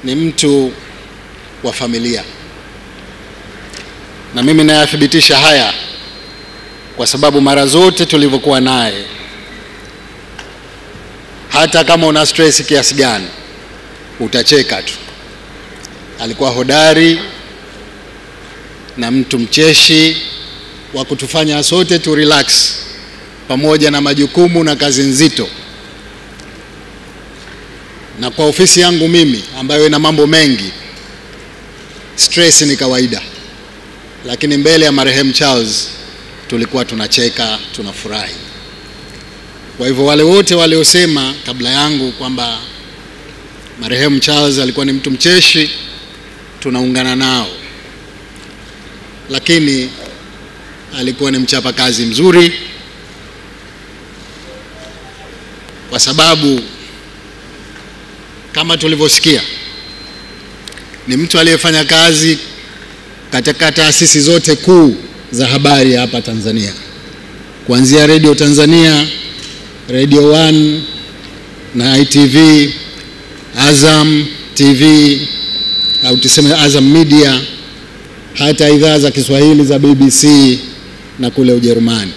ni mtu wa familia. Na mimi nayathibitisha haya kwa sababu mara zote tulivyokuwa naye, hata kama una stress kiasi gani, utacheka tu. Alikuwa hodari na mtu mcheshi wa kutufanya sote tu relax pamoja na majukumu na kazi nzito. Na kwa ofisi yangu mimi ambayo ina mambo mengi, stress ni kawaida, lakini mbele ya marehemu Charles tulikuwa tunacheka, tunafurahi. Kwa hivyo wale wote waliosema kabla yangu kwamba marehemu Charles alikuwa ni mtu mcheshi, tunaungana nao. Lakini alikuwa ni mchapakazi mzuri, kwa sababu kama tulivyosikia ni mtu aliyefanya kazi katika taasisi zote kuu za habari hapa Tanzania, kuanzia Radio Tanzania, Radio 1 na ITV, Azam TV au tuseme Azam Media, hata idhaa za Kiswahili za BBC na kule Ujerumani.